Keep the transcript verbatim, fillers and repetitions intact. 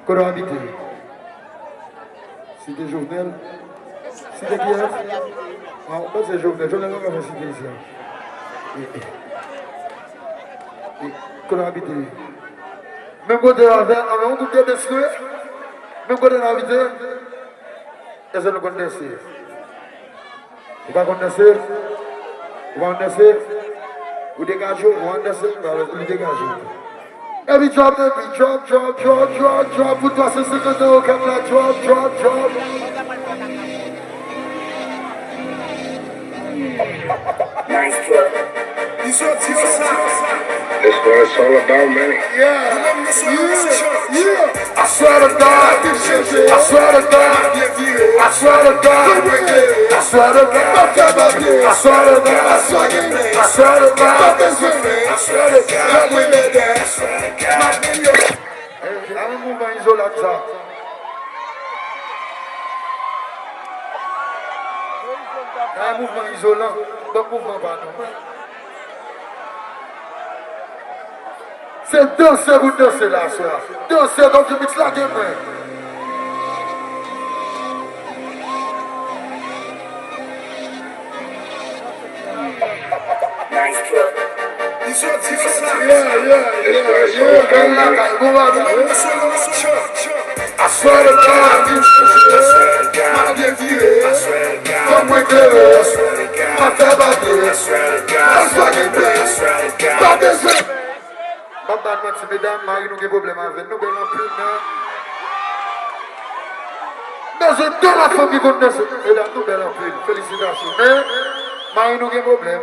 Kote w abite? Site Jovenel? Site kiyès? Ah, ou panse Jovenel? Jovenel pa ka fè site isi a. E, e. E, kote w abite? Menm kote avè, avè yon gwoup de danse nou ye? Menm kote n abite? Èske nou konn danse? Ou pa konn danse? Ou pa konn danse? Ou degaje w, ou ann danse, ou degaje w. Epi drop, epi drop, drop, drop, drop, drop, pou twa san senkant an, okap la, drop, drop, drop. Nice drop. Li soti yo sa. That's what it's all about, man. Yeah. Yeah. I swear to God, I swear to God, I swear to God, I swear to God, I swear to God, I swear to God, I swear to God, I swear to God, I swear to God. Hey, a yon mouvman izolan sa. A yon mouvman izolan. Donk mouvman pa nou. Se danse pou danse la aswè a. Danse, Don Jimix, lage mwen. Nice drop. Li soti yo sa. Yeah, yeah, yeah, yeah. Bèl lakay, bon bagay. I swear to God, I swear to God, m ap devire. Fòk mwen klere. M ap fè bate. Aswè gen plè. Pa bezwen. M ap ba n manti, medam, mari nou gen pwoblèm avè n. Nou bèl anpil, men. Bezwen de lòt fanm ki konn danse. Medam, nou bèl anpil. Felisitasyon. Men, mari nou gen pwoblèm.